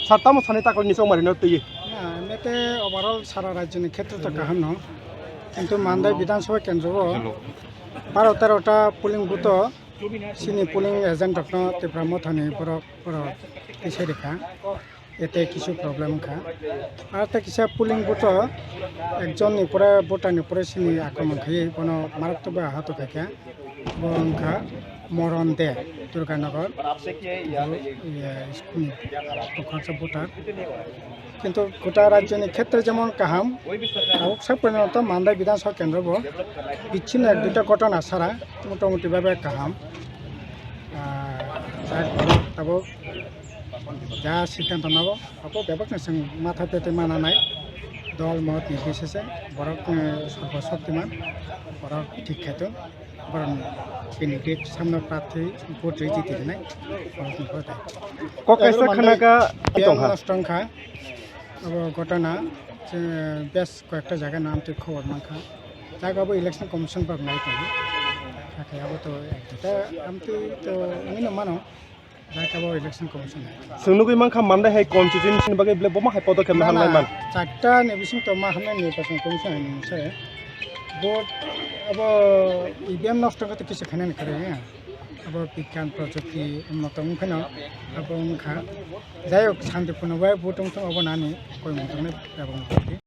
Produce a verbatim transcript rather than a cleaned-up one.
Sir, tamo sani takhuk ni chongmari no twi? Na, mete overall sara rajyo ni khetre to kaham no. Kintu Mandai Bidhan Sabha kendro o baro tero ta polling booth o chini polling agent rok no Tipra Motha ni borok, borok tisai rikha. Ete kisu problem kha. Ar ta kisa polling booth o ekjon ni pore voter ni pore chini akromon khai bono maratokbai ahato khaikha. Bo wngkha Moron De, Durganagar, bo, iya, school ni bukhaksa voter. Kintu gota rajyo ni khetre jemon kaham, tabuk sak porjonto Mandai Bidhan Sabha kendro bo bichchino ek duita ghotona sara motamuti bhabe kaham. Ah, jak tabuk ja siddhanto nabo, abo bebak no chwng matha petwi mana nai, dol mot ni bisese borok, eh, sorbo shoktiman, borok thik khaitong. Borok ni candidate samno prarthi vote rwi jiti rwnai, borok ni vote hai. Kok kaisa khana kha tongkha. Nosto wngkha. Abo ghotona, je bes koyekta jaga no amtwi khobor mankha. Jaga bo election commission borok nai tongo. Hakhe abo to ekta amtwi to wngwi no mano. Jaka bo election commission hai. Chwng nugwi mankha Mandai hai constituency ni bagwi belai boma hai podokhe na hamnai man. Charta ni bising to ma hamnai nirbachon commission hai nungse. Vote abo E V M nosto khe to kisa khainani kwrwi ya. Abo bigyan projukti unnot wngkhe no abo wngkha. Jai hok shanti purno bai vote wngthung abo nani koi mantong nai abo wngkha.